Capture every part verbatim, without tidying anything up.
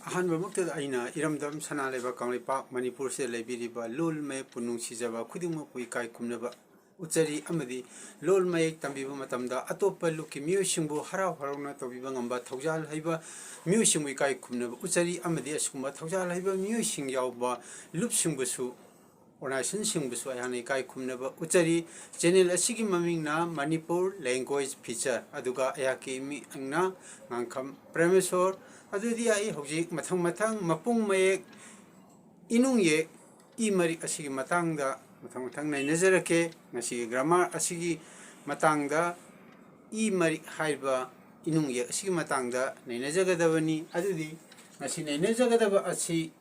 ꯑꯍꯥꯟꯕꯃꯛꯇꯗ ꯑꯩꯅ ꯏꯔꯝꯗꯝ ꯁꯅꯥ ꯂꯩꯕꯥꯛ ꯀꯪꯂꯩꯄꯥꯛ ꯃꯅꯤꯄꯨꯔꯁꯤꯗ ꯂꯩꯕꯤꯔꯤꯕ ꯂꯣꯜ ꯃꯌꯦꯛꯄꯨ ꯅꯨꯡꯁꯤꯖꯕ ꯈꯨꯗꯤꯡꯃꯛꯄꯨ ꯏꯀꯥꯏ ꯈꯨꯝꯅꯕ ꯎꯠꯆꯔꯤ, ꯑꯃꯗꯤ ꯂꯣꯜ ꯃꯌꯦꯛ ꯇꯝꯕꯤꯕ ꯃꯇꯝꯗ ꯑꯇꯣꯞꯄ ꯂꯨꯞꯀꯤ ꯃꯤꯑꯣꯏꯁꯤꯡꯕꯨ ꯍꯔꯥꯎ ꯍꯔꯥꯎꯅ ꯇꯧꯕꯤꯕ ꯉꯝꯕ ꯊꯧꯖꯥꯜ ꯍꯩꯕ ꯃꯤꯑꯣꯏꯁꯤꯡꯕꯨ ꯏꯀꯥꯏ ꯈꯨꯝꯅꯕ ꯎꯠꯆꯔꯤ, ꯑꯃꯗꯤ ꯑꯁꯤꯒꯨꯝꯕ ꯊꯧꯖꯥꯜ ꯍꯩꯕ ꯃꯤꯑꯣꯏꯁꯤꯡ ꯌꯥꯎꯕ ꯂꯨꯞꯁꯤꯡꯕꯨꯁꯨ, ꯑꯣꯔꯒꯅꯥꯏꯖꯦꯁꯟꯁꯤꯡꯕꯨꯁꯨ ꯑꯩꯍꯥꯛꯅ ꯏꯀꯥꯏ ꯈꯨꯝꯅꯕ ꯎꯠꯆꯔꯤ꯫ ꯆꯦꯅꯦꯜ ꯑꯁꯤꯒꯤ ꯃꯃꯤꯡꯅ ꯃꯅꯤꯄꯨꯔ ꯂꯦꯡꯒ꯭ꯋꯦꯖ ꯐꯤꯆꯔ, ꯑꯗꯨꯒ ꯑꯩꯍꯥꯛꯀꯤ ꯃꯤꯡꯅ ꯉꯥꯡꯈꯝ ꯄ꯭ꯔꯦꯃꯦꯁꯣꯔ꯫ ꯑꯗꯨꯗꯤ ꯑꯩ ꯍꯧꯖꯤꯛ ꯃꯊꯪ ꯃꯊꯪ ꯃꯄꯨꯡ ꯃꯌꯦꯛ, ꯏꯅꯨꯡ ꯌꯦꯛ, ꯏ ꯃꯔꯤꯛ ꯑꯁꯤꯒꯤ ꯃꯇꯥꯡꯗ ꯃꯊꯪ ꯃꯊꯪ ꯅꯩꯅꯖꯔꯛꯀꯦ꯫ ꯉꯁꯤꯒꯤ ꯒ꯭ꯔꯥꯃꯥꯔ ꯑꯁꯤꯒꯤ ꯃꯇꯥꯡꯗ ꯏ ꯃꯔꯤꯛ ꯍꯥꯏꯔꯤꯕ ꯏꯅꯨꯡ ꯌꯦꯛ ꯑꯁꯤꯒꯤ ꯃꯇꯥꯡꯗ ꯅꯩꯅꯖꯒꯗꯕꯅꯤ꯫ ꯑꯗꯨꯗꯤ ꯉꯁꯤ ꯅꯩꯅꯖꯒꯗꯕ ꯑꯁꯤ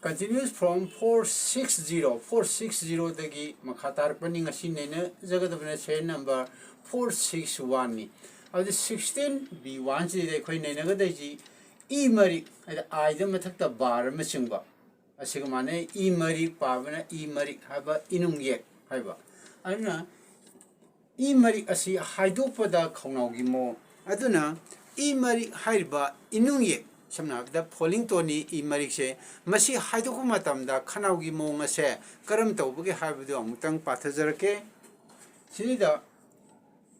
continuous from four six zero, four six zeroꯗꯒꯤ ꯃꯈꯥ ꯇꯥꯔꯛꯄꯅꯤ꯫ ꯉꯁꯤ ꯅꯩꯅꯖꯒꯗꯕꯅ serial number four six oneꯅꯤ꯫ ꯑꯗꯨꯗꯤ sixteen B oneꯁꯤꯗ ꯑꯩꯈꯣꯏ ꯅꯩꯅꯒꯗꯣꯏꯁꯤ ꯏ ꯃꯔꯤꯛ, ꯍꯥꯏꯗꯤ ꯑꯥꯏꯗ ꯃꯊꯛꯇ ꯕꯥꯔ ꯑꯃ ꯆꯤꯡꯕ, ꯑꯁꯤꯒ ꯃꯥꯟꯅꯩ꯫ ꯏ ꯃꯔꯤꯛ ꯄꯥꯕꯅ ꯏ ꯃꯔꯤꯛ ꯍꯥꯏꯕ ꯏꯅꯨꯡ ꯌꯦꯛ ꯍꯥꯏꯕ꯫ ꯑꯗꯨꯅ ꯏ ꯃꯔꯤꯛ ꯑꯁꯤ ꯍꯥꯏꯗꯣꯛꯄꯗ ꯈꯧꯅꯥꯎꯒꯤ ꯃꯑꯣꯡ꯫ ꯑꯗꯨꯅ ꯏ ꯃꯔꯤꯛ ꯍꯥꯏꯔꯤꯕ ꯏꯅꯨꯡ ꯌꯦꯛ, ꯁꯝꯅ ꯍꯥꯏꯔꯕꯗ falling toneꯅꯤ ꯏ ꯃꯔꯤꯛꯁꯦ, ꯃꯁꯤ ꯍꯥꯏꯗꯣꯛꯄ ꯃꯇꯝꯗ ꯈꯅꯥꯎꯒꯤ ꯃꯑꯣꯡ ꯑꯁꯦ ꯀꯔꯝ ꯇꯧꯕꯒꯦ ꯍꯥꯏꯕꯗꯨ ꯑꯃꯨꯛꯇꯪ ꯄꯥꯊꯖꯔꯛꯀꯦ꯫ ꯁꯤꯗ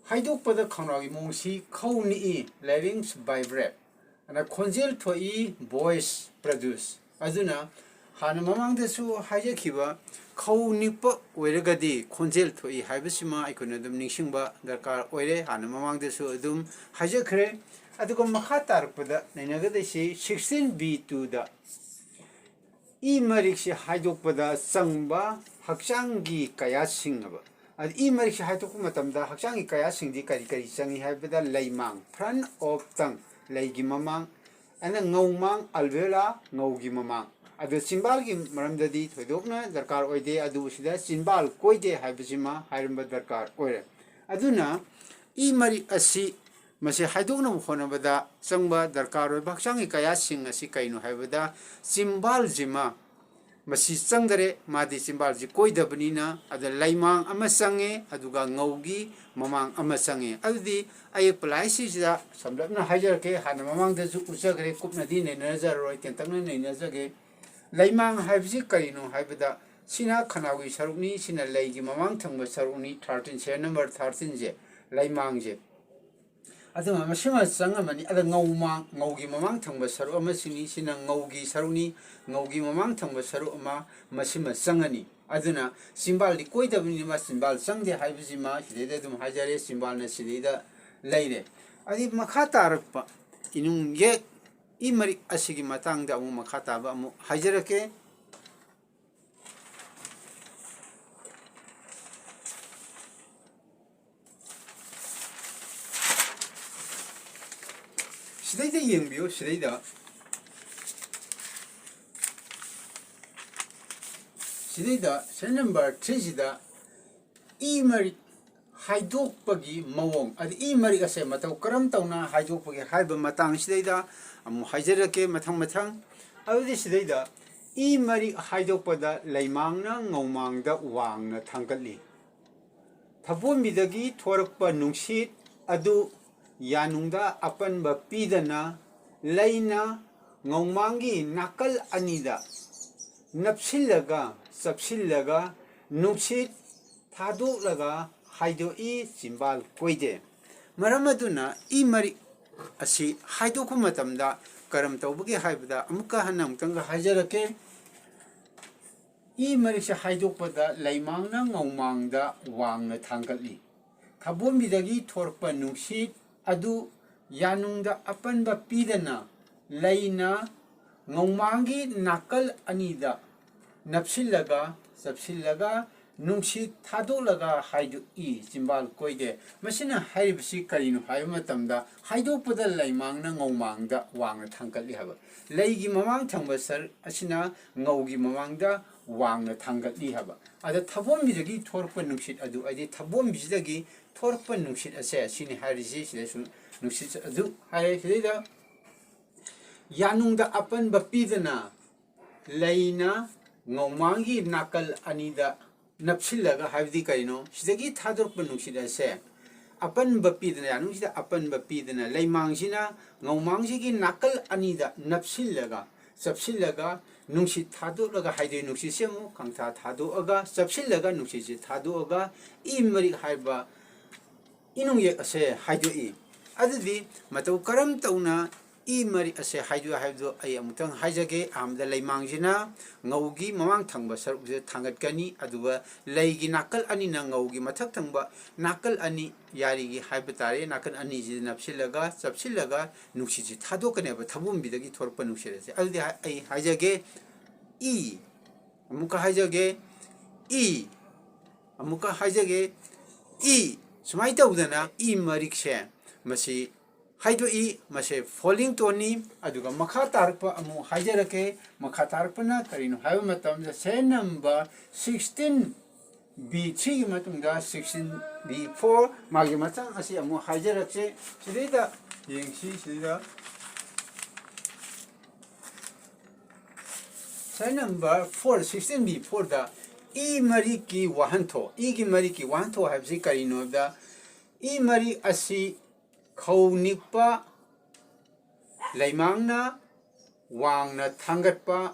ꯍꯥꯏꯗꯣꯛꯄꯗ ꯈꯧꯅꯥꯎꯒꯤ ꯃꯑꯣꯡꯁꯤ ꯈꯧ ꯅꯤꯛꯏ, larynx vibrate, ꯑꯗ ꯈꯣꯟꯖꯦꯜ ꯊꯣꯛꯏ, voice produce꯫ ꯑꯗꯨꯅ ꯍꯥꯟꯅ ꯃꯃꯥꯡꯗꯁꯨ ꯍꯥꯏꯖꯈꯤꯕ ꯈꯧ ꯅꯤꯛꯄ ꯑꯣꯏꯔꯒꯗꯤ ꯈꯣꯟꯖꯦꯜ ꯊꯣꯛꯏ ꯍꯥꯏꯕꯁꯤꯃ ꯑꯩꯈꯣꯏꯅ ꯑꯗꯨꯝ ꯅꯤꯡꯁꯤꯡꯕ ꯗꯔꯀꯥꯔ ꯑꯣꯏꯔꯦ꯫ ꯍꯥꯟꯅ ꯃꯃꯥꯡꯗꯁꯨ ꯑꯗꯨꯝ ꯍꯥꯏꯖꯈ꯭ꯔꯦ꯫ ꯑꯗꯨꯒ ꯃꯈꯥ ꯇꯥꯔꯛꯄꯗ ꯅꯩꯅꯒꯗꯣꯏꯁꯤ sixteen B twoꯗ ꯏ ꯃꯔꯤꯛꯁꯤ ꯍꯥꯏꯗꯣꯛꯄꯗ ꯆꯪꯕ ꯍꯛꯆꯥꯡꯒꯤ ꯀꯌꯥꯠꯁꯤꯡ ꯍꯥꯏꯕ꯫ ꯑꯗ ꯏ ꯃꯔꯤꯛꯁꯤ ꯍꯥꯏꯗꯣꯛꯄ ꯃꯇꯝꯗ ꯍꯛꯆꯥꯡꯒꯤ ꯀꯌꯥꯠꯁꯤꯡꯗꯤ ꯀꯔꯤ ꯀꯔꯤ ꯆꯪꯏ ꯍꯥꯏꯕꯗ ꯂꯩꯃꯥꯡ, front of tongue, ꯂꯩꯒꯤ ꯃꯃꯥꯡ, ꯑꯗ ꯉꯧꯃꯥꯡ, alveolar, ꯉꯧꯒꯤ ꯃꯃꯥꯡ꯫ ꯑꯗꯣ ꯆꯤꯝꯕꯥꯜꯒꯤ ꯃꯔꯝꯗꯗꯤ ꯊꯣꯏꯗꯣꯛꯅ ꯗꯔꯀꯥꯔ ꯑꯣꯏꯗꯦ, ꯑꯗꯨꯕꯨ ꯁꯤꯗ ꯆꯤꯝꯕꯥꯜ ꯀꯣꯏꯗꯦ ꯍꯥꯏꯕꯁꯤꯃ ꯍꯥꯏꯔꯝꯕ ꯗꯔꯀꯥꯔ ꯑꯣꯏꯔꯦ꯫ ꯑꯗꯨꯅ ꯏ ꯃꯔꯤꯛ ꯑꯁꯤ ꯃꯁꯤ ꯍꯥꯏꯗꯣꯛꯅꯕ ꯍꯣꯠꯅꯕꯗ ꯆꯪꯕ ꯗꯔꯀꯥꯔ ꯑꯣꯏꯕ ꯍꯛꯆꯥꯡꯒꯤ ꯀꯌꯥꯠꯁꯤꯡ ꯑꯁꯤ ꯀꯩꯅꯣ ꯍꯥꯏꯕꯗ ꯆꯤꯝꯕꯥꯜꯁꯤꯃ ꯃꯁꯤ ꯆꯪꯗꯔꯦ, ꯃꯥꯗꯤ ꯆꯤꯝꯕꯥꯜꯁꯤ ꯀꯣꯏꯗꯕꯅꯤꯅ꯫ ꯑꯗ ꯂꯩꯃꯥꯡ ꯑꯃ ꯆꯪꯉꯦ, ꯑꯗꯨꯒ ꯉꯧꯒꯤ ꯃꯃꯥꯡ ꯑꯃ ꯆꯪꯉꯦ꯫ ꯑꯗꯨꯗꯤ ꯑꯌꯦꯛꯄ ꯂꯥꯏꯁꯤꯗ ꯁꯝꯂꯞꯅ ꯍꯥꯏꯖꯔꯛꯀꯦ꯫ ꯍꯥꯟꯅ ꯃꯃꯥꯡꯗꯁꯨ ꯎꯠꯆꯈ꯭ꯔꯦ, ꯀꯨꯞꯅꯗꯤ ꯅꯩꯅꯖꯔꯔꯣꯏ, ꯇꯦꯟꯇꯛꯅ ꯅꯩꯅꯖꯒꯦ꯫ ꯂꯩꯃꯥꯡ ꯍꯥꯏꯕꯁꯤ ꯀꯔꯤꯅꯣ ꯍꯥꯏꯕꯗ, ꯁꯤꯅ ꯈꯅꯥꯎꯒꯤ ꯁꯔꯨꯛꯅꯤ, ꯁꯤꯅ ꯂꯩꯒꯤ ꯃꯃꯥꯡ ꯊꯪꯕ ꯁꯔꯨꯛꯅꯤ, ꯊꯥꯔꯇꯤꯟ, ꯁꯦꯔꯤꯌꯦꯜ ꯅꯝꯕꯔ ꯊꯥꯔꯇꯤꯟꯁꯦ, ꯂꯩꯃꯥꯡꯁꯦ꯫ ꯑꯗꯨꯅ ꯃꯁꯤꯃ ꯆꯪꯉꯝꯃꯅꯤ꯫ ꯑꯗ ꯉꯧꯃꯥꯡ, ꯉꯧꯒꯤ ꯃꯃꯥꯡ ꯊꯪꯕ ꯁꯔꯨꯛ ꯑꯃꯁꯤꯅꯤ, ꯁꯤꯅ ꯉꯧꯒꯤ ꯁꯔꯨꯛꯅꯤ, ꯉꯧꯒꯤ ꯃꯃꯥꯡ ꯊꯪꯕ ꯁꯔꯨꯛ ꯑꯃ, ꯃꯁꯤꯃ ꯆꯪꯉꯅꯤ꯫ ꯑꯗꯨꯅ ꯆꯤꯝꯕꯥꯜꯗꯤ ꯀꯣꯏꯗꯕꯅꯤꯅ ꯃꯥ ꯆꯤꯝꯕꯥꯜ ꯆꯪꯗꯦ ꯍꯥꯏꯕꯁꯤꯃ ꯁꯤꯗꯩꯗ ꯑꯗꯨꯝ ꯍꯥꯏꯖꯔꯦ, ꯆꯤꯝꯕꯥꯜꯅ ꯁꯤꯗꯩꯗ ꯂꯩꯔꯦ꯫ ꯑꯗꯩ ꯃꯈꯥ ꯇꯥꯔꯛꯄ ꯏꯅꯨꯡ ꯌꯦꯛ ꯏ ꯃꯔꯤꯛ ꯑꯁꯤꯒꯤ ꯃꯇꯥꯡꯗ ꯑꯃꯨꯛ ꯃꯈꯥ ꯇꯥꯕ ꯑꯃꯨꯛ ꯍꯥꯏꯖꯔꯛꯀꯦ꯫ ꯁꯤꯗꯩꯗ ꯌꯦꯡꯕꯤꯌꯨ, ꯁꯤꯗꯩꯗ, ꯁꯤꯗꯩꯗ ꯁꯦꯔꯤꯌꯦꯜ ꯅꯝꯕꯔ ꯊ꯭ꯔꯤꯁꯤꯗ ꯏ ꯃꯔꯤꯛ ꯍꯥꯏꯗꯣꯛꯄꯒꯤ ꯃꯑꯣꯡ, ꯑꯗ ꯏ ꯃꯔꯤꯛ ꯑꯁꯦ ꯃꯇꯧ ꯀꯔꯝ ꯇꯧꯅ ꯍꯥꯏꯗꯣꯛꯄꯒꯦ ꯍꯥꯏꯕ ꯃꯇꯥꯡꯁꯤꯗꯩꯗ ꯑꯃꯨꯛ ꯍꯥꯏꯖꯔꯛꯀꯦ ꯃꯊꯪ ꯃꯊꯪ꯫ ꯑꯗꯨꯗꯤ ꯁꯤꯗꯩꯗ ꯏ ꯃꯔꯤꯛ ꯍꯥꯏꯗꯣꯛꯄꯗ ꯂꯩꯃꯥꯡꯅ ꯉꯧꯃꯥꯡꯗ ꯋꯥꯡꯅ ꯊꯥꯡꯒꯠꯂꯤ꯫ ꯊꯕꯣꯟꯕꯤꯗꯒꯤ ꯊꯣꯔꯛꯄ ꯅꯨꯡꯁꯤꯠ ꯑꯗꯨ ꯌꯥꯅꯨꯡꯗ ꯑꯄꯟꯕ ꯄꯤꯗꯅ ꯂꯩꯅ ꯉꯧꯃꯥꯡꯒꯤ ꯅꯥꯀꯜ ꯑꯅꯤꯗ ꯅꯞꯁꯤꯜꯂꯒ, ꯆꯞꯁꯤꯜꯂꯒ, ꯅꯨꯡꯁꯤꯠ ꯊꯥꯗꯣꯛꯂꯒ ꯍꯥꯏꯗꯣꯛꯏ, ꯆꯤꯝꯕꯥꯜ ꯀꯣꯏꯗꯦ꯫ ꯃꯔꯝ ꯑꯗꯨꯅ ꯏ ꯃꯔꯤꯛ ꯑꯁꯤ ꯍꯥꯏꯗꯣꯛꯄ ꯃꯇꯝꯗ ꯀꯔꯝ ꯇꯧꯕꯒꯦ ꯍꯥꯏꯕꯗ ꯑꯃꯨꯛꯀ ꯍꯟꯅ ꯑꯃꯨꯛꯇꯪꯒ ꯍꯥꯏꯖꯔꯛꯀꯦ꯫ ꯏ ꯃꯔꯤꯛꯁꯦ ꯍꯥꯏꯗꯣꯛꯄꯗ ꯂꯩꯃꯥꯡꯅ ꯉꯧꯃꯥꯡꯗ ꯋꯥꯡꯅ ꯊꯥꯡꯒꯠꯂꯤ꯫ ꯊꯕꯣꯟꯕꯤꯗꯒꯤ ꯊꯣꯔꯛꯄ ꯅꯨꯡꯁꯤꯠ ꯑꯗꯨ ꯌꯥꯅꯨꯡꯗ ꯑꯄꯟꯕ ꯄꯤꯗꯅ ꯂꯩꯅ ꯉꯧꯃꯥꯡꯒꯤ ꯅꯥꯀꯜ ꯑꯅꯤꯗ ꯅꯞꯁꯤꯜꯂꯒ, ꯆꯞꯁꯤꯜꯂꯒ, ꯅꯨꯡꯁꯤꯠ ꯊꯥꯗꯣꯛꯂꯒ ꯍꯥꯏꯗꯣꯛꯏ, ꯆꯤꯝꯕꯥꯜ ꯀꯣꯏꯗꯦ꯫ ꯃꯁꯤꯅ ꯍꯥꯏꯔꯤꯕꯁꯤ ꯀꯔꯤꯅꯣ ꯍꯥꯏꯕ ꯃꯇꯝꯗ, ꯍꯥꯏꯗꯣꯛꯄꯗ ꯂꯩꯃꯥꯡꯅ ꯉꯧꯃꯥꯡꯗ ꯋꯥꯡꯅ ꯊꯥꯡꯒꯠꯂꯤ ꯍꯥꯏꯕ꯫ ꯂꯩꯒꯤ ꯃꯃꯥꯡ ꯊꯪꯕ ꯁꯔꯨꯛ ꯑꯁꯤꯅ ꯉꯧꯒꯤ ꯃꯃꯥꯡꯗ ꯋꯥꯡꯅ ꯊꯥꯡꯒꯠꯂꯤ ꯍꯥꯏꯕ꯫ ꯑꯗ ꯊꯕꯣꯟꯕꯤꯗꯒꯤ ꯊꯣꯔꯛꯄ ꯅꯨꯡꯁꯤꯠ ꯑꯗꯨ, ꯍꯥꯏꯗꯤ ꯊꯕꯣꯟꯕꯤꯁꯤꯗꯒꯤ ꯊꯣꯔꯛꯄ ꯅꯨꯡꯁꯤꯠ ꯑꯁꯦ ꯁꯤꯅꯤ ꯍꯥꯏꯔꯤꯁꯤ꯫ ꯁꯤꯗꯁꯨ ꯅꯨꯡꯁꯤꯠ ꯑꯗꯨ ꯍꯥꯏꯔꯦ꯫ ꯁꯤꯗꯩꯗ ꯌꯥꯅꯨꯡꯗ ꯑꯄꯟꯕ ꯄꯤꯗꯅ ꯂꯩꯅ ꯉꯧꯃꯥꯡꯒꯤ ꯅꯥꯀꯜ ꯑꯅꯤꯗ ꯅꯞꯁꯤꯜꯂꯒ ꯍꯥꯏꯕꯗꯤ ꯀꯔꯤꯅꯣ? ꯁꯤꯗꯒꯤ ꯊꯥꯗꯣꯔꯛꯄ ꯅꯨꯡꯁꯤꯠ ꯑꯁꯦ ꯑꯄꯟꯕ ꯄꯤꯗꯅ, ꯌꯥꯅꯨꯡꯁꯤꯗ ꯑꯄꯟꯕ ꯄꯤꯗꯅ, ꯂꯩꯃꯥꯡꯁꯤꯅ ꯉꯧꯃꯥꯡꯁꯤꯒꯤ ꯅꯥꯀꯜ ꯑꯅꯤꯗ ꯅꯞꯁꯤꯜꯂꯒ, ꯆꯞꯁꯤꯜꯂꯒ, ꯅꯨꯡꯁꯤꯠ ꯊꯥꯗꯣꯛꯂꯒ ꯍꯥꯏꯗꯣꯛꯏ꯫ ꯅꯨꯡꯁꯤꯠꯁꯦ ꯑꯃꯨꯛ ꯈꯪꯊꯥ ꯊꯥꯗꯣꯛꯑꯒ, ꯆꯞꯁꯤꯜꯂꯒ, ꯅꯨꯡꯁꯤꯠꯁꯦ ꯊꯥꯗꯣꯛꯑꯒ, ꯏ ꯃꯔꯤꯛ ꯍꯥꯏꯕ ꯏꯅꯨꯡꯌꯦꯛ ꯑꯁꯦ ꯍꯥꯏꯗꯣꯛꯏ꯫ ꯑꯗꯨꯗꯤ ꯃꯇꯧ ꯀꯔꯝ ꯇꯧꯅ ꯏ ꯃꯔꯤꯛ ꯑꯁꯦ ꯍꯥꯏꯗꯣꯛꯏ ꯍꯥꯏꯕꯗꯨ ꯑꯩ ꯑꯃꯨꯛꯇꯪ ꯍꯥꯏꯖꯒꯦ꯫ ꯑꯍꯥꯟꯕꯗ ꯂꯩꯃꯥꯡꯁꯤꯅ ꯉꯧꯒꯤ ꯃꯃꯥꯡ ꯊꯪꯕ ꯁꯔꯨꯛꯁꯤꯗ ꯊꯥꯡꯒꯠꯀꯅꯤ, ꯑꯗꯨꯒ ꯂꯩꯒꯤ ꯅꯥꯀꯜ ꯑꯅꯤꯅ ꯉꯧꯒꯤ ꯃꯊꯛ ꯊꯪꯕ ꯅꯥꯀꯜ ꯑꯅꯤ, ꯌꯥꯔꯤꯒꯤ ꯍꯥꯏꯕ ꯇꯥꯔꯦ, ꯅꯥꯀꯜ ꯑꯅꯤꯁꯤꯗ ꯅꯞꯁꯤꯜꯂꯒ, ꯆꯞꯁꯤꯜꯂꯒ ꯅꯨꯡꯁꯤꯠꯁꯤ ꯊꯥꯗꯣꯛꯀꯅꯦꯕ, ꯊꯕꯣꯝꯕꯤꯗꯒꯤ ꯊꯣꯔꯛꯄ ꯅꯨꯡꯁꯤꯠ ꯑꯁꯦ꯫ ꯑꯗꯨꯗꯤ ꯍꯥꯏ-, ꯑꯩ ꯍꯥꯏꯖꯒꯦ, ꯏ, ꯑꯃꯨꯛꯀ ꯍꯥꯏꯖꯒꯦ, ꯏ, ꯑꯃꯨꯛꯀ ꯍꯥꯏꯖꯒꯦ, ꯏ꯫ ꯁꯨꯃꯥꯏꯅ ꯇꯧꯗꯅ ꯏ ꯃꯔꯤꯛꯁꯦ ꯃꯁꯤ ꯍꯥꯏꯗꯣꯛꯏ꯫ ꯃꯁꯦ falling toneꯅꯤ꯫ ꯑꯗꯨꯒ ꯃꯈꯥ ꯇꯥꯔꯛꯄ ꯑꯃꯨꯛ ꯍꯥꯏꯖꯔꯛꯀꯦ꯫ ꯃꯈꯥ ꯇꯥꯔꯛꯄꯅ ꯀꯔꯤꯅꯣ ꯍꯥꯏꯕ ꯃꯇꯝꯗ, serial number sixteen B threeꯒꯤ ꯃꯇꯨꯡꯗ sixteen B four, ꯃꯥꯒꯤ ꯃꯆꯥꯡ ꯑꯁꯤ ꯑꯃꯨꯛ ꯍꯥꯏꯖꯔꯛꯁꯦ꯫ ꯁꯤꯗꯩꯗ ꯌꯦꯡꯁꯤ, ꯁꯤꯗꯩꯗ serial number four, sixteen B fourꯗ E ꯃꯔꯤꯛꯀꯤ ꯋꯥꯍꯟꯊꯣꯛ, ꯏꯒꯤ ꯃꯔꯤꯛꯀꯤ ꯋꯥꯍꯟꯊꯣꯛ ꯍꯥꯏꯕꯁꯤ ꯀꯔꯤꯅꯣꯗ, ꯏ ꯃꯔꯤꯛ ꯑꯁꯤ ꯈꯧ ꯅꯤꯛꯄ, ꯂꯩꯃꯥꯡꯅ ꯋꯥꯡꯅ ꯊꯥꯡꯒꯠꯄ,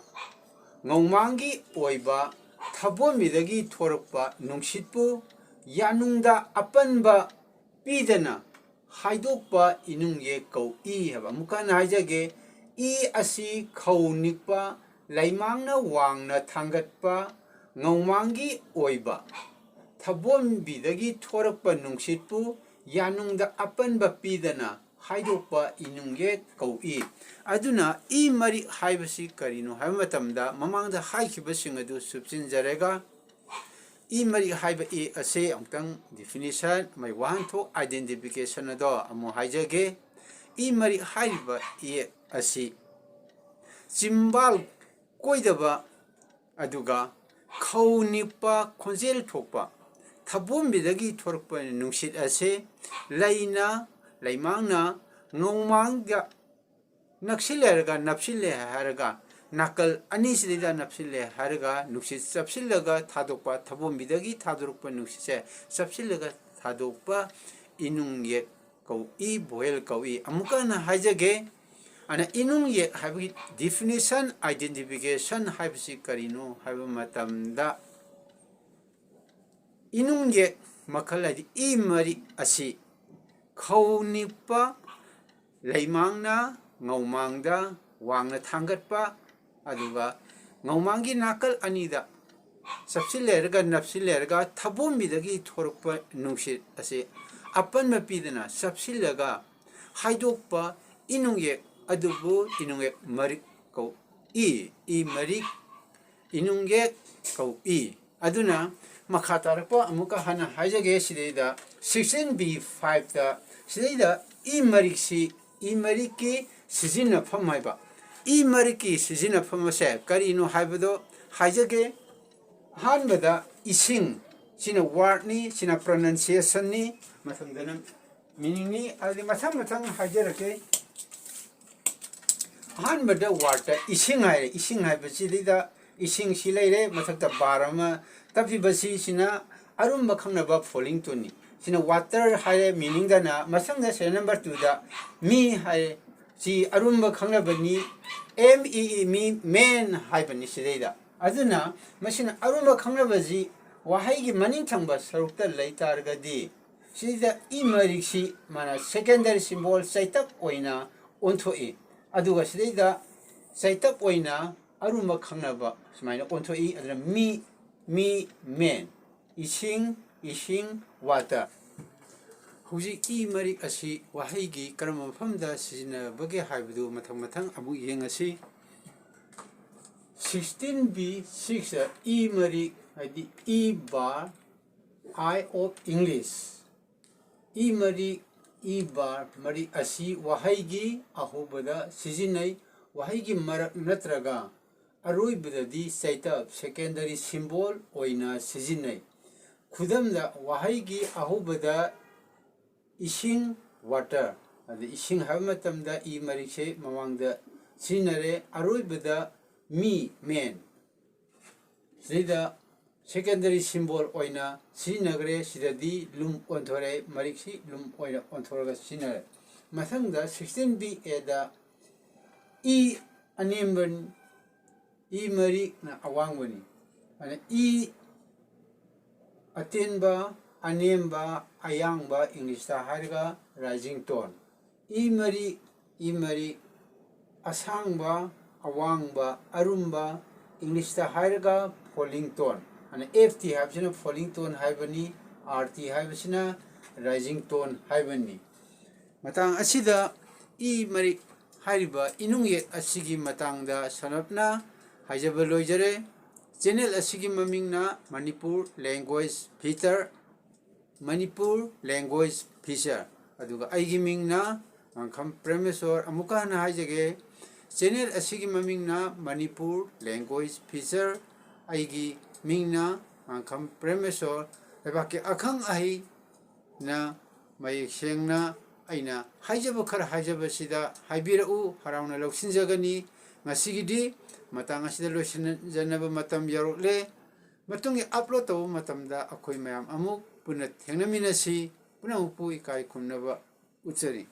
ꯉꯧꯃꯥꯡꯒꯤ ꯑꯣꯏꯕ ꯊꯕꯣꯟꯕꯤꯗꯒꯤ ꯊꯣꯔꯛꯄ ꯅꯨꯡꯁꯤꯠꯄꯨ ꯌꯥꯅꯨꯡꯗ ꯑꯄꯟꯕ ꯄꯤꯗꯅ ꯍꯥꯏꯗꯣꯛꯄ ꯏꯅꯨꯡꯌꯦꯛ ꯀꯧꯏ ꯍꯥꯏꯕ꯫ ꯑꯃꯨꯛꯀ ꯍꯟꯅ ꯍꯥꯏꯖꯒꯦ, ꯏ ꯑꯁꯤ ꯈꯧ ꯅꯤꯛꯄ, ꯂꯩꯃꯥꯡꯅ ꯋꯥꯡꯅ ꯊꯥꯡꯒꯠꯄ, ꯉꯧꯃꯥꯡꯒꯤ ꯑꯣꯏꯕ ꯊꯕꯣꯟꯕꯤꯗꯒꯤ ꯊꯣꯔꯛꯄ ꯅꯨꯡꯁꯤꯠꯄꯨ ꯌꯥꯅꯨꯡꯗ ꯑꯄꯟꯕ ꯄꯤꯗꯅ ꯍꯥꯏꯗꯣꯛꯄ ꯏꯅꯨꯡꯌꯦꯛ ꯀꯧꯏ꯫ ꯑꯗꯨꯅ ꯏ ꯃꯔꯤꯛ ꯍꯥꯏꯕꯁꯤ ꯀꯔꯤꯅꯣ ꯍꯥꯏꯕ ꯃꯇꯝꯗ, ꯃꯃꯥꯡꯗ ꯍꯥꯏꯈꯤꯕꯁꯤꯡ ꯑꯗꯨ ꯁꯨꯞꯆꯤꯟꯖꯔꯒ, ꯏ ꯃꯔꯤꯛ ꯍꯥꯏꯕ ꯏꯌꯦꯛ ꯑꯁꯦ ꯑꯃꯨꯛꯇꯪ definition, ꯃꯩ ꯋꯥꯍꯟꯊꯣꯛ, identification ꯑꯗꯣ ꯑꯃꯨꯛ ꯍꯥꯏꯖꯒꯦ꯫ ꯏ ꯃꯔꯤꯛ ꯍꯥꯏꯔꯤꯕ ꯏꯌꯦꯛ ꯑꯁꯤ ꯆꯤꯝꯕꯥꯜ ꯀꯣꯏꯗꯕ, ꯑꯗꯨꯒ ꯈꯧ ꯅꯤꯛꯄ ꯈꯣꯟꯖꯦꯜ ꯊꯣꯛꯄ ꯊꯕꯣꯟꯕꯤꯗꯒꯤ ꯊꯣꯔꯛꯄ ꯅꯨꯡꯁꯤꯠ ꯑꯁꯦ ꯂꯩꯅ, ꯂꯩꯃꯥꯡꯅ ꯉꯧꯃꯥꯡꯗ ꯅꯛꯁꯤꯜꯂꯦ ꯍꯥꯏꯔꯒ, ꯅꯞꯁꯤꯜꯂꯦ ꯍꯥꯏꯔꯒ, ꯅꯥꯀꯜ ꯑꯅꯤꯁꯤꯗꯩꯗ ꯅꯞꯁꯤꯜꯂꯦ ꯍꯥꯏꯔꯒ ꯅꯨꯡꯁꯤꯠ ꯆꯞꯁꯤꯜꯂꯒ ꯊꯥꯗꯣꯛꯄ, ꯊꯕꯣꯝꯕꯤꯗꯒꯤ ꯊꯥꯗꯣꯔꯛꯄ ꯅꯨꯡꯁꯤꯠꯁꯦ ꯆꯞꯁꯤꯜꯂꯒ ꯊꯥꯗꯣꯛꯄ ꯏꯅꯨꯡ ꯌꯦꯛ ꯀꯧꯏ, ꯚꯣꯌꯦꯜ ꯀꯧꯏ꯫ ꯑꯃꯨꯛꯀ ꯍꯟꯅ ꯍꯥꯏꯖꯒꯦ, ꯑꯅ ꯏꯅꯨꯡ ꯌꯦꯛ ꯍꯥꯏꯕꯒꯤ ꯗꯤꯐꯤꯅꯤꯁꯟ, ꯑꯥꯏꯗꯦꯟꯇꯤꯐꯤꯀꯦꯁꯟ ꯍꯥꯏꯕꯁꯤ ꯀꯔꯤꯅꯣ ꯍꯥꯏꯕ ꯃꯇꯝꯗ, ꯏꯅꯨꯡ ꯌꯦꯛ ꯃꯈꯜ ꯍꯥꯏꯗꯤ ꯏ ꯃꯔꯤꯛ ꯑꯁꯤ ꯈꯧ ꯅꯤꯛꯄ, ꯂꯩꯃꯥꯡꯅ ꯉꯧꯃꯥꯡꯗ ꯋꯥꯡꯅ ꯊꯥꯡꯒꯠꯄ, ꯑꯗꯨꯒ ꯉꯧꯃꯥꯡꯒꯤ ꯅꯥꯀꯜ ꯑꯅꯤꯗ ꯆꯞꯁꯤꯜ ꯂꯩꯔꯒ ꯅꯞꯁꯤꯜ ꯂꯩꯔꯒ ꯊꯕꯣꯝꯕꯤꯗꯒꯤ ꯊꯣꯔꯛꯄ ꯅꯨꯡꯁꯤꯠ ꯑꯁꯤ ꯑꯄꯟꯕ ꯄꯤꯗꯅ ꯆꯞꯁꯤꯜꯂꯒ ꯍꯥꯏꯗꯣꯛꯄ ꯏꯅꯨꯡꯌꯦꯛ ꯑꯗꯨꯕꯨ ꯏꯅꯨꯡꯌꯦꯛ ꯃꯔꯤꯛ ꯀꯧꯏ꯫ ꯏ ꯃꯔꯤꯛ ꯏꯅꯨꯡꯌꯦꯛ ꯀꯧꯏ꯫ ꯑꯗꯨꯅ ꯃꯈꯥ ꯇꯥꯔꯛꯄ ꯑꯃꯨꯛꯀ ꯍꯟꯅ ꯍꯥꯏꯖꯒꯦ꯫ ꯁꯤꯗꯩꯗ sixteen B five ꯇ ꯁꯤꯗꯩꯗ ꯏ ꯃꯔꯤꯛꯁꯤ, ꯏ ꯃꯔꯤꯛꯀꯤ ꯁꯤꯖꯤꯟꯅꯐꯝ ꯍꯥꯏꯕ, ꯏ ꯃꯔꯤꯛꯀꯤ ꯁꯤꯖꯤꯟꯅꯐꯝ ꯑꯁꯦ ꯀꯔꯤꯅꯣ ꯍꯥꯏꯕꯗꯣ ꯍꯥꯏꯖꯒꯦ꯫ ꯑꯍꯥꯟꯕꯗ ꯏꯁꯤꯡ, ꯁꯤꯅ ꯋꯥꯔꯗꯅꯤ, ꯁꯤꯅ ꯄ꯭ꯔꯣꯅꯟꯁꯤꯌꯦꯁꯟꯅꯤ, ꯃꯊꯪꯗꯅ ꯃꯤꯅꯤꯡꯅꯤ꯫ ꯑꯗꯨꯗꯤ ꯃꯊꯪ ꯃꯊꯪ ꯍꯥꯏꯖꯔꯛꯀꯦ꯫ ꯑꯍꯥꯟꯕꯗ ꯋꯥꯔꯗꯇ ꯏꯁꯤꯡ ꯍꯥꯏꯔꯦ꯫ ꯏꯁꯤꯡ ꯍꯥꯏꯕꯁꯤꯗꯩꯗ ꯏꯁꯤꯡꯁꯤ ꯂꯩꯔꯦ, ꯃꯊꯛꯇ ꯕꯥꯔ ꯑꯃ ꯇꯞꯄꯤꯕꯁꯤ, ꯁꯤꯅ ꯑꯔꯨꯝꯕ ꯈꯪꯅꯕ ꯐꯣꯂꯤꯡ ꯇꯨꯟꯅꯤ꯫ ꯁꯤꯅ ꯋꯥꯇꯔ ꯍꯥꯏꯔꯦ, ꯃꯤꯅꯤꯡꯗꯅ꯫ ꯃꯊꯪꯗ ꯁꯦꯔꯤꯌꯦꯜ ꯅꯝꯕꯔ ꯇꯨꯗ ꯃꯤ ꯍꯥꯏꯔꯦ, ꯁꯤ ꯑꯔꯨꯝꯕ ꯈꯪꯅꯕꯅꯤ꯫ M E E, ꯃꯤ, ꯃꯦꯟ ꯍꯥꯏꯕꯅꯤ ꯁꯤꯗꯩꯗ꯫ ꯑꯗꯨꯅ ꯃꯁꯤꯅ ꯑꯔꯨꯝꯕ ꯈꯪꯅꯕꯁꯤ ꯋꯥꯍꯩꯒꯤ ꯃꯅꯤꯡ ꯊꯪꯕ ꯁꯔꯨꯛꯇ ꯂꯩ ꯇꯥꯔꯒꯗꯤ, ꯁꯤꯗ ꯏ ꯃꯔꯤꯛꯁꯤ ꯃꯥꯅ ꯁꯦꯀꯦꯟꯗꯔꯤ ꯁꯤꯝꯕꯣꯜ ꯆꯩꯇꯞ ꯑꯣꯏꯅ ꯑꯣꯟꯊꯣꯛꯏ꯫ ꯑꯗꯨꯒ ꯁꯤꯗꯩꯗ ꯆꯩꯇꯞ ꯑꯣꯏꯅ ꯑꯔꯨꯝꯕ ꯈꯪꯅꯕ ꯁꯨꯃꯥꯏꯅ ꯑꯣꯟꯊꯣꯛꯏ꯫ ꯑꯗꯨꯅ ꯃꯤ, ꯃꯤ, ꯃꯦꯟ, ꯏꯁꯤꯡ, ꯏꯁꯤꯡ, ꯋꯥꯇꯔ꯫ ꯍꯧꯖꯤꯛ ꯏ ꯃꯔꯤꯛ ꯑꯁꯤ ꯋꯥꯍꯩꯒꯤ ꯀꯔꯝꯕ ꯃꯐꯝꯗ ꯁꯤꯖꯤꯟꯅꯕꯒꯦ ꯍꯥꯏꯕꯗꯨ ꯃꯊꯪ ꯃꯊꯪ ꯑꯃꯨꯛ ꯌꯦꯡꯉꯁꯤ꯫ Sixteen B six ꯏ ꯃꯔꯤꯛ ꯍꯥꯏꯗꯤ E bar, I of English꯫ E ꯃꯔꯤꯛ, ꯏ ꯕꯥꯔ ꯃꯔꯤꯛ ꯑꯁꯤ ꯋꯥꯍꯩꯒꯤ ꯑꯍꯧꯕꯗ ꯁꯤꯖꯤꯟꯅꯩ꯫ ꯋꯥꯍꯩꯒꯤ ꯃꯔꯛ ꯅꯠꯇ꯭ꯔꯒ ꯑꯔꯣꯏꯕꯗꯗꯤ ꯆꯩꯇꯞ, ꯁꯦꯀꯦꯟꯗꯔꯤ ꯁꯤꯝꯕꯣꯜ ꯑꯣꯏꯅ ꯁꯤꯖꯤꯟꯅꯩ꯫ ꯈꯨꯗꯝꯗ, ꯋꯥꯍꯩꯒꯤ ꯑꯍꯧꯕꯗ ꯏꯁꯤꯡ, ꯋꯥꯇꯔ, ꯑꯗ ꯏꯁꯤꯡ ꯍꯥꯏꯕ ꯃꯇꯝꯗ ꯏ ꯃꯔꯤꯛꯁꯦ ꯃꯃꯥꯡꯗ ꯁꯤꯖꯤꯟꯅꯔꯦ, ꯑꯔꯣꯏꯕꯗ me, man, ꯁꯤꯗ secondary symbol ꯑꯣꯏꯅ ꯁꯤꯖꯤꯟꯅꯈ꯭ꯔꯦ꯫ ꯁꯤꯗꯗꯤ ꯂꯨꯝ ꯑꯣꯟꯊꯣꯔꯛꯑꯦ, ꯃꯔꯤꯛꯁꯤ ꯂꯨꯝ ꯑꯣꯏꯅ ꯑꯣꯟꯊꯣꯔꯒ ꯁꯤꯖꯤꯟꯅꯔꯦ꯫ ꯃꯊꯪꯗ sixteen B Aꯗ ꯏ ꯑꯅꯦꯝꯕ, ꯏ ꯃꯔꯤꯛꯅ ꯑꯋꯥꯡꯕꯅꯤ꯫ ꯑꯗꯨꯅ ꯏ ꯑꯇꯦꯟꯕ, ꯑꯅꯦꯝꯕ, ꯑꯌꯥꯡꯕ, Englishꯇ ꯍꯥꯏꯔꯒ rising tone꯫ ꯏ ꯃꯔꯤꯛ, ꯏ ꯃꯔꯤꯛ, ꯑꯁꯥꯡꯕ, ꯑꯋꯥꯡꯕ, ꯑꯔꯨꯝꯕ, Englishꯇ ꯍꯥꯏꯔꯒ falling tone꯫ ꯑꯗꯨꯅ F T ꯍꯥꯏꯕꯁꯤꯅ falling tone ꯍꯥꯏꯕꯅꯤ, R T ꯍꯥꯏꯕꯁꯤꯅ rising tone ꯍꯥꯏꯕꯅꯤ꯫ ꯃꯇꯥꯡ ꯑꯁꯤꯗ ꯏ ꯃꯔꯤꯛ ꯍꯥꯏꯔꯤꯕ ꯏꯅꯨꯡꯌꯦꯛ ꯑꯁꯤꯒꯤ ꯃꯇꯥꯡꯗ ꯁꯝꯂꯞꯅ ꯍꯥꯏꯖꯕ ꯂꯣꯏꯖꯔꯦ꯫ Channel ꯑꯁꯤꯒꯤ ꯃꯃꯤꯡꯅ Manipur Language Feature, Manipur Language Feature꯫ ꯑꯗꯨꯒ ꯑꯩꯒꯤ ꯃꯤꯡꯅ ꯉꯥꯡꯈꯝ ꯄ꯭ꯔꯦꯃꯦꯁꯣꯔ꯫ ꯑꯃꯨꯛꯀ ꯍꯟꯅ ꯍꯥꯏꯖꯒꯦ, channel ꯑꯁꯤꯒꯤ ꯃꯃꯤꯡꯅ ꯃꯅꯤꯄꯨꯔ Language Feature, ꯑꯩꯒꯤ ꯃꯤꯡꯅ ꯉꯥꯡꯈꯝ ꯄ꯭ꯔꯦꯃꯦꯁꯣꯔ꯫ ꯂꯩꯕꯥꯛꯀꯤ ꯑꯈꯪ ꯑꯍꯩꯅ ꯃꯌꯦꯛ ꯁꯦꯡꯅ ꯑꯩꯅ ꯍꯥꯏꯖꯕ ꯈꯔ ꯍꯥꯏꯖꯕꯁꯤꯗ ꯍꯥꯏꯕꯤꯔꯛꯎ, ꯍꯔꯥꯎꯅ ꯂꯧꯁꯤꯟꯖꯒꯅꯤ꯫ ꯉꯁꯤꯒꯤꯗꯤ ꯃꯇꯥꯡ ꯑꯁꯤꯗ ꯂꯣꯏꯁꯤꯟꯖꯅꯕ ꯃꯇꯝ ꯌꯧꯔꯛꯂꯦ꯫ ꯃꯇꯨꯡꯒꯤ upload ꯇꯧꯕ ꯃꯇꯝꯗ ꯑꯩꯈꯣꯏ ꯃꯌꯥꯝ ꯑꯃꯨꯛ ꯄꯨꯟꯅ ꯊꯦꯡꯅꯃꯤꯟꯅꯁꯤ꯫ ꯄꯨꯝꯅꯃꯛꯄꯨ ꯏꯀꯥꯏ ꯈꯨꯝꯅꯕ ꯎꯠꯆꯔꯤ꯫